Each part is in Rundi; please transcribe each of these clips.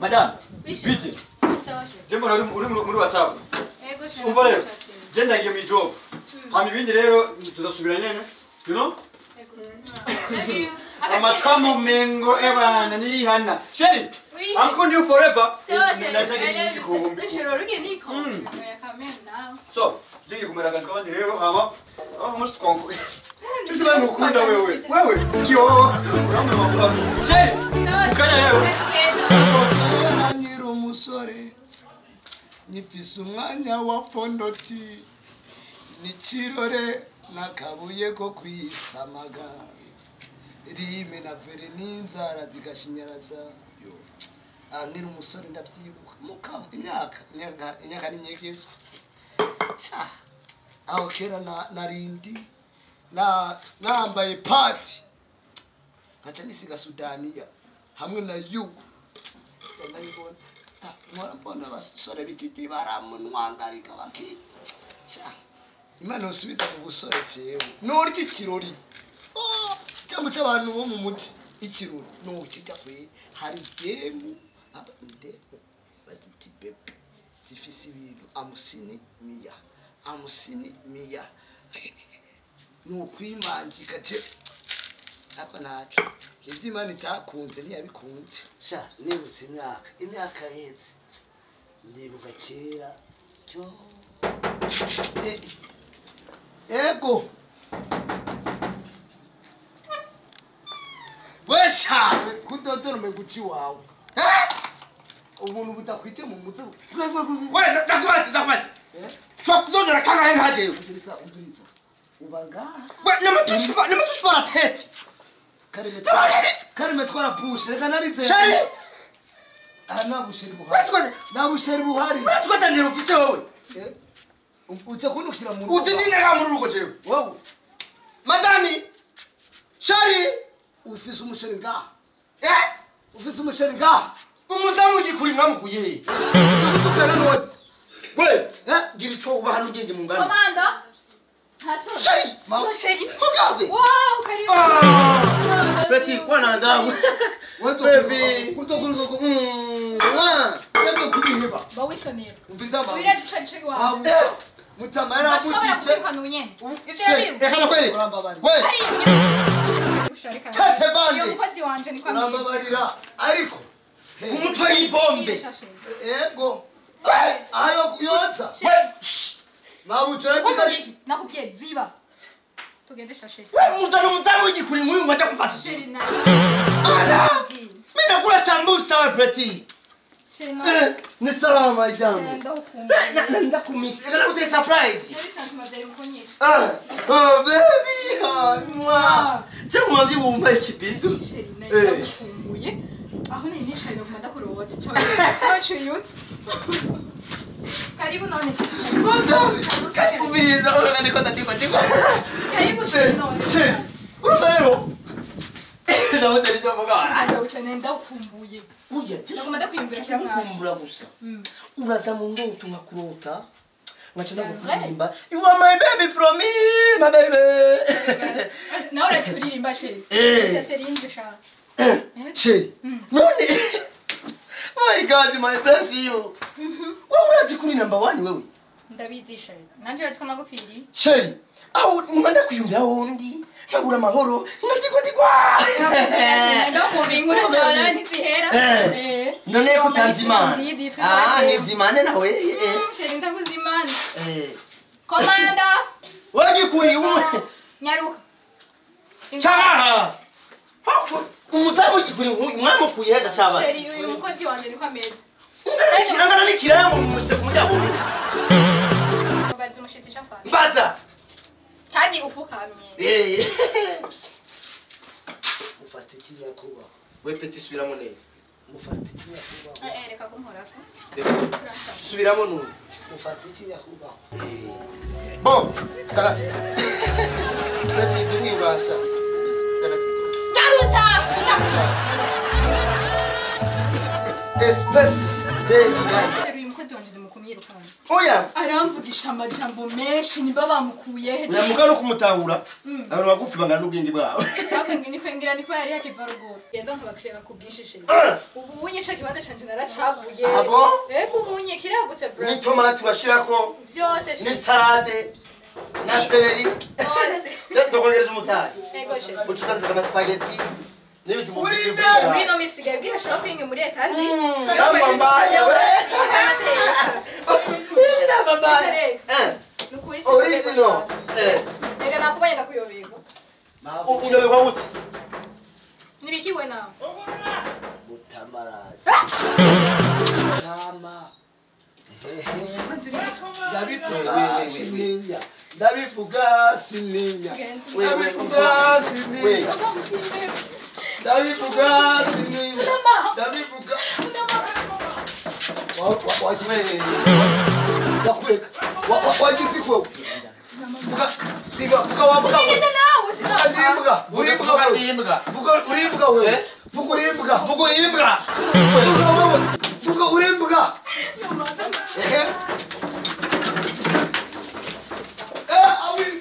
Madame, bite. Je mbona uri muri WhatsApp. Yego chéri. Umva rero, je ndagiye mu job. Hama ibindi rero tuzasubira nyene. You know? Yego. Amatamo mengo ebana nirihana. Chéri, I'm calling you forever. So, je kumera akazi kabandi rero hama umunsi twangu. Tuzi ngukunda wewe. Wewe kyo uramwe mapapa. Chéri, ukanya rero. Nyiri umusore nyifise umwanya wa fondoti nikirore nakabuye ko kwisamaga rime na vere n'inzara zigashinyaraza yo. Niri umusore ndavyibuka mukama imyaka ni nyegezo sha aho kera narindi na nambaye pati nkaca nisiga Sudaniya hamwe na yu ndabibona mbona abasore b'ikiti baramunwangarika bakiti sha Imana usubiza mu busore jewe norya ikirori cyangwa cy'abantu bo mu muti ikirori nokijya kwe hari demu demu batiti bebe zifise ibintu amusini miya nukwimanjika je ako ntaco ivyo Imana itakunze ntiyabikunze sha nibutse imyaka yeze ndibuka kera cyo ego wesha kudodora menguci wawe ubuntu budakwite mu mutwe we ndakubaza shwa kudodora kangahe nkajeyo umviriza uba ngaha we ne me touche pas la tête karime twara bushe reka narize Chéri aha nta busheri buhari nta busheri buhari uretse ko atandira ufise wowe uja kunukira mu rugo uti ndindaga mu rugo jewe wowe madami Chéri ufise umusheri ngaha ufise umusheri ngaha umuzamu ugikuri mwamukuye he tukana none we gira ico uba hano ugende mu ngano Komanda. Haso. Chéri Chéri. Regarde. Wow, karibu. Petit kwa na ndamu. Baby. Kutokuruka ko. Yego kubiheba. Bawisonera. Umbiza ba. Wira dushanje wawe. Mutama yarabutitse. Ivyo Reka kweli. Urambabarira. We. Tete bandi. Iyo mukozi wanje ni kwa mwiza. Urambabarira ariko umutwe y'ibombe. Ego. Ayo yotsa. We. Mabutura kizari. Nakubwiye ziba. Tugende shashe. We muzana umuzamu w'igikuri nk'uyu ngo aje kumfata. Chéri na. Ala! Mimi nakula sambusa we petit. Chéri na. Ni salama jambo. Ndakumbuye. Ndakumisi. Reka nakuteye surprise. Nari sentiment byari mukunyisha. Oh baby, moi. Cyangwa mwanzi wumva ikibizu. Chéri na ndakumbuye. Aho nari nicaye no kumanda kurota. Cyo. Karibu none. Madame, kandi ubiriza uragane ko ndandikwa ndikwa. Karibu chéri none. Chéri, urumva rero. Ndabuze nicyo mvuga. Ndabuze ndakumbuye. Uya, ndaguma kwiyumvira kira mwana. Kumbura gusa. Uraza mu ndoto nkakurota. Ngaca ndagukuririmba. You are my baby from me, my baby. Nawe uraturirimba chéri. Chéri ndisha. Chéri. None. My God, my bless you. Wewe urazi kuri number 1 wewe. Ndabizi chéri. Nanje uratwa magufiri. Chéri, aho ngumanda kwiyumvira hondi. Nkabura amahoro, ngadigwa. Ndakumva inkuru zawe nawe ntizihera. None ko utanzimana. Ah, nizimane nawe. Chéri ndakuzimana. Komanda. Wagikuri umwe. Nyaruka. Chaha. Umuzamu gikuri mwamukuye gacaba. Chéri uyu mukozi wanje niko ameze. Angana n'ikirango mu muryango. Mbaza umushitsi shafana. Mbaza. Kandi ufukamye. Mufate kinyakuba. We petit subiramo neza. Mufate kinyakuba. Reka kunkorako. Subiramo none. Mufate kinyakuba. Bon, tarasito. Petit ntibasha. Tarasito. Tarutsa. Espèce de Chéri uyu mukozi wanje ndamukumyirukana. Oya aramvugisha amajambo menshi niba bamukuye he. Nyamuga no kumutahura. Abantu bagufi bangana n'ubwenge bwawe. Ahubwo ngi niko ngira niko yari hakiva ruguru. Yenda nkabakireba kubwishishe. Ubu unyesha kibanza canje naracaguye. Ego ubunye kiragutse bro. Ni tomate urashirako. Byose. Ni salade. Na celery. Byose. Ndokongereza umutayi. Ego she. Ucutanze ama spaghetti. Muri no misigaye bwira shopping muri etazi. Yambaye we. Yambaye. Nukuri original. Reka nakubanye ndakuyoberwa. Uyoberwa gute? Nibikiwe nawe. Mutamara. Tama. Ndabivuga sininya. Ndabivuga sininya. Ndabivuga sininya. Ndabivuga sininya. Ndabivuga. Ndakureka. Wagize ko. Vuga siga vuga wavuga. Urimbwa. Urimbwa urimbwa. Vuga urimbwa wewe. Vuga urimbwa. Vuga urimbwa. Vuga wewe. Vuga urimbwa.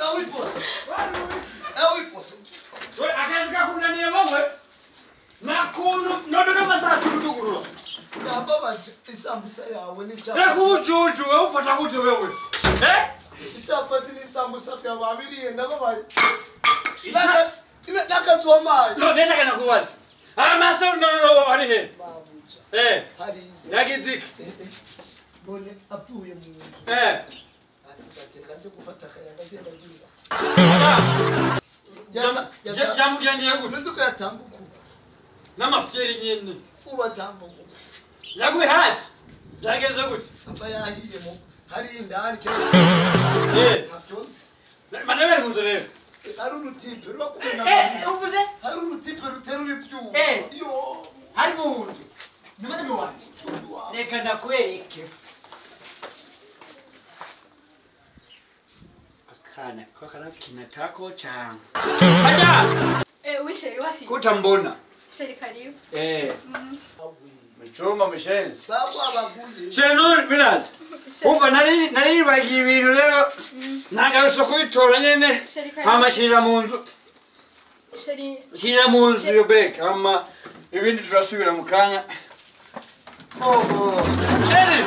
Awi boss. Awi boss. We akazi kakunaniye wowe. Nakuntu ndodo masatu ndugurura. Ndababaje isambusa yawe n'icyapa. Reka ubujuju wewe ufata gute wewe? Icyapati n'isambusa byawe babiriye ndababaye. Nakazi wamaye. No ndashaka nakubaza. Amaso no ari he? Hari. Yagizik. Bone apuye mu nzu. Ateka nje gufata akayaga agenda agiye. Yamugendeye gute? Nuzuko yatambuka. N'amafyeri nyine. Ubatambuka. Yaguye hasi. Byageze gute? Amba yahiye mu hari indani cyane. Ntabyonse. Manabere mu nzu rero. Hari urutipe rwakumena. Uvuze? Hari urutipe ruterura ibyuma. Yo. Hari mu nzu. Nyuma ni wanje. Reka ndakwereke. Akana kakana kinatako changu. Haja. Usheri washi. Kutambona. Sheri karibu. Mchoma mshenzi. Baba abaguye. Sheri birazi. Umva nari bagiye ibintu rero. Nagarutse kubitora nyene. Amashirira mu nzu. Sheri. Shirira mu nzu yo beka ama ibindi turasubira mu kanya. Oh. Sheri.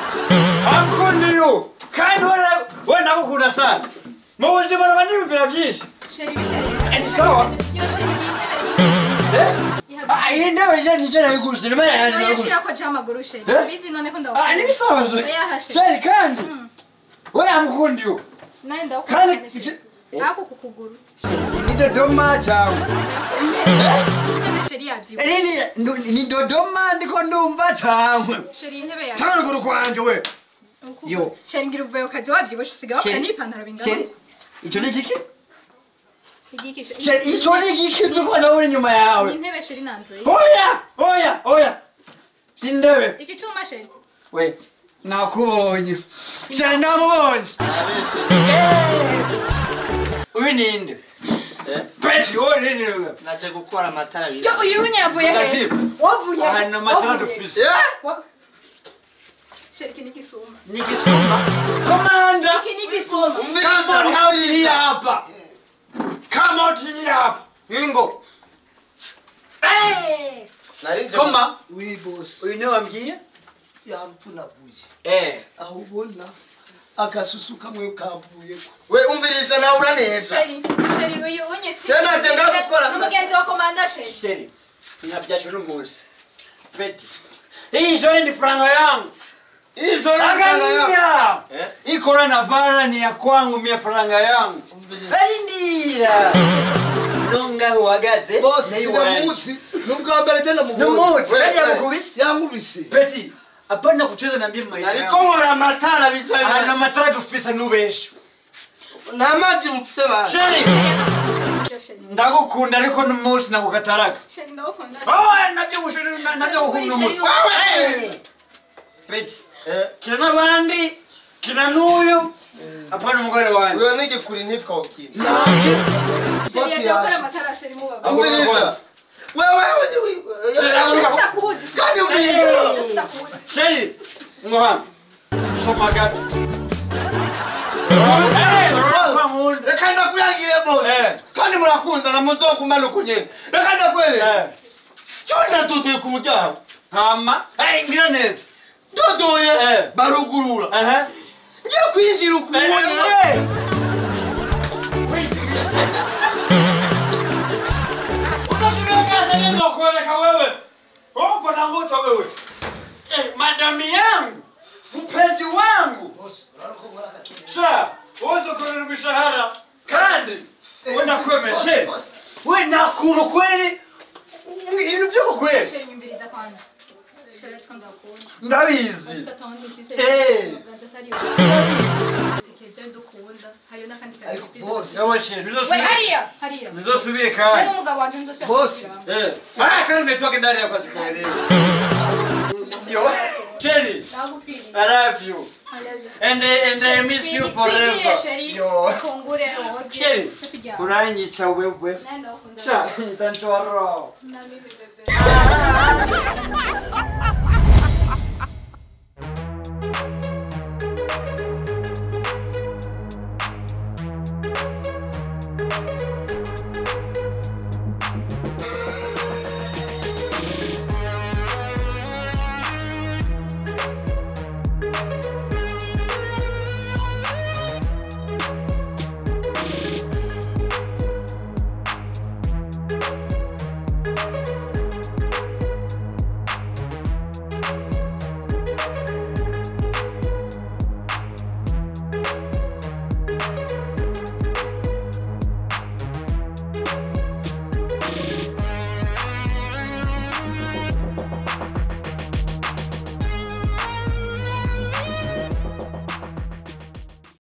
Amkundiyo. Kandi wewe ndagukunda sana. Mu buzima nabandiyumvira byinshi. Sheri bitereka. Ni sawa. Yo sheri. Iyi ndebe je nije nayiguze nimara yanjye nayiguze. Oya shira ko jamaguru sheri. Bizi none ko ndagukunda. Ni bisanzwe. Sheri kandi. Wewe amukundiyo. Nani ndagukunda. Kandi ako kukuguru. Ni Dodoma changu. Intebe sheri yavyibushye. Ni Dodoma ndiko ndumva changu. Sheri intebe yawe. Changu ruguru kwanje we. Yo. Sheri ngira uvuye ukazi wavyibushe usigaye wakora n'ipantaro bingana. Sheri ico ni kiki? Igiki Sheri ico ni kiki ndiko ndabona inyuma yawe. Ni intebe sheri nanze. Oya oya oya. Si intebe. Iki cuma sheri. We nakubonye. Sheri namubonye. Uyu ninde? Peti wowe ninde? Naje gukora amatara abiri. Yo uyu unyavuye he? Wavuye. Aha amatara dufise. Sheri iki ni gisuma. Ni gisuma. Komanda. Iki ni gisuma. Come on here hapa. Come out here hapa. Ingo. Koma. Oui boss. Uyu niwe wambwiye? Yamfunavuye. Aho ubona akasusu kamwe kavuyeko. We umviriza nawe uraneza. Sheri, sheri uyu unyesi. Naje ndagukora. N'umugenzi wa komanda sheri. Sheri. Nyabyasho n'umunsi. Peti. Hii sheri ni franga yangu. Hii sheri ni franga yangu. Iko na vara ni ya kwangu mia franga yangu. Barindira. Nonga uhagaze. Boss sinamuzi. Nubwa mbere je namubonye. Numuzi. Kandi yakubise. Yankubise. Peti. Apana kucheza na mimi maisha. Ariko nkora amatara bicaye. Ana matara dufisa nubesho. Nta mazi mufise bana. Sheri. Ndagukunda ariko n'umunsi nagukataraka. Sheri ndagukunda. Oh nabyo bushuri nabyo gukunda umunsi. Peti. Kina nabandi kina n'uyu. Apana umugore wanjye. Uyo nigikuri ntitwokina. Sheri yakora amatara sheri mubaba. Umviriza. Wewe Sitakuzi. Kandi umviriza. Sheri, ngohana. Soma gato. Reka ndakuyagire boss. Kandi murakundana muzogumana uko nyene. Reka ndakwereke. Cyo nadodoye ku muryango. Hama, ngira neza. Dodoye barugurura. Ngiye kwinjira ukuye. Utasubira kazi nenda kueleka wewe. Wewe nguta wewe. Madami yangu, mpenzi wangu. Boss, Sha, uweze kuona mishahara kandi wenda kwemeshe. Wewe nakuru kweli. Ibintu byo kweli. Sheri nyumviriza kwanza. Sheri ndakunda. Ndabizi. Nizosubire kandi. Boss. Kandi network ndari yakwa zikaelewa. Yo. Sheri. I love you. I love you. And I miss you forever. Yo. Sheri. Uranyica wewe. Sha, ntanchoro. Na mimi bebe.